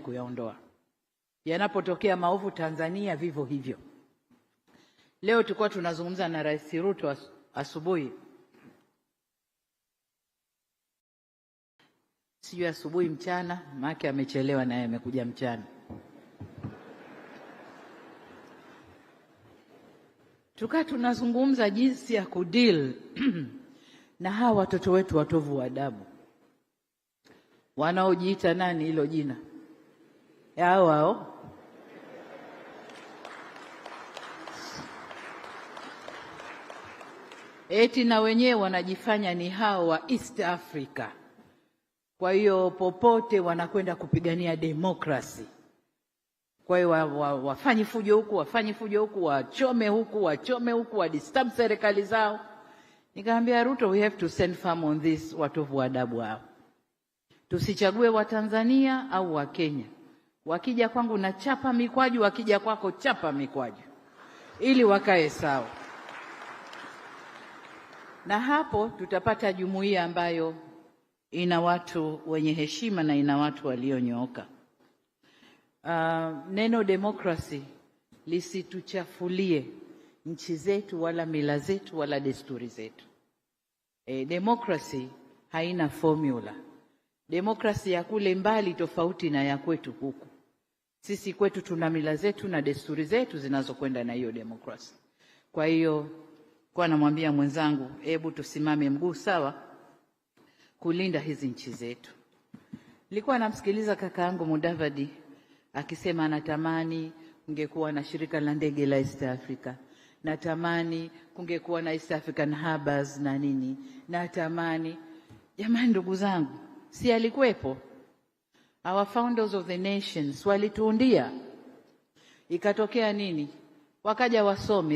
kuyaondoa. Yanapotokea maovu Tanzania, vivyo hivyo. Leo tulikuwa tunazungumza na Rais Ruto asubuhi, sijui asubuhi mchana, maana amechelewa naye amekuja mchana. Tukaa tunazungumza jinsi ya kudeal na hawa watoto wetu watovu wa adabu wanaojiita nani, hilo jina hao hao eti na wenyewe wanajifanya ni hao wa East Africa. Kwa hiyo popote wanakwenda kupigania demokrasi. Kwa hiyo wafanye fujo huku, wafanye fujo huku, wachome huku, wachome huku, wadisturb serikali zao. Nikamwambia Ruto, we have to stand firm on this, watovu wa adabu hao. Tusichague Watanzania au Wakenya. Wakija kwangu na chapa mikwaju, wakija kwako chapa mikwaju, ili wakae sawa. Na hapo tutapata jumuiya ambayo ina watu wenye heshima na ina watu walionyooka. Neno demokrasi lisituchafulie nchi zetu wala mila zetu wala desturi zetu. Demokrasi haina formula. Demokrasi ya kule mbali tofauti na ya kwetu huku. Sisi kwetu tuna mila zetu na desturi zetu zinazokwenda na hiyo demokrasi. Kwa hiyo kwa namwambia mwenzangu, hebu tusimame mguu sawa kulinda hizi nchi zetu. Nilikuwa namsikiliza kaka yangu Mudavadi akisema anatamani kungekuwa na shirika la ndege la East Africa, natamani kungekuwa na East African Harbors na nini, natamani. Jamani, ndugu zangu, si alikuwepo? Our founders of the nations walituundia, ikatokea nini? Wakaja wasomi.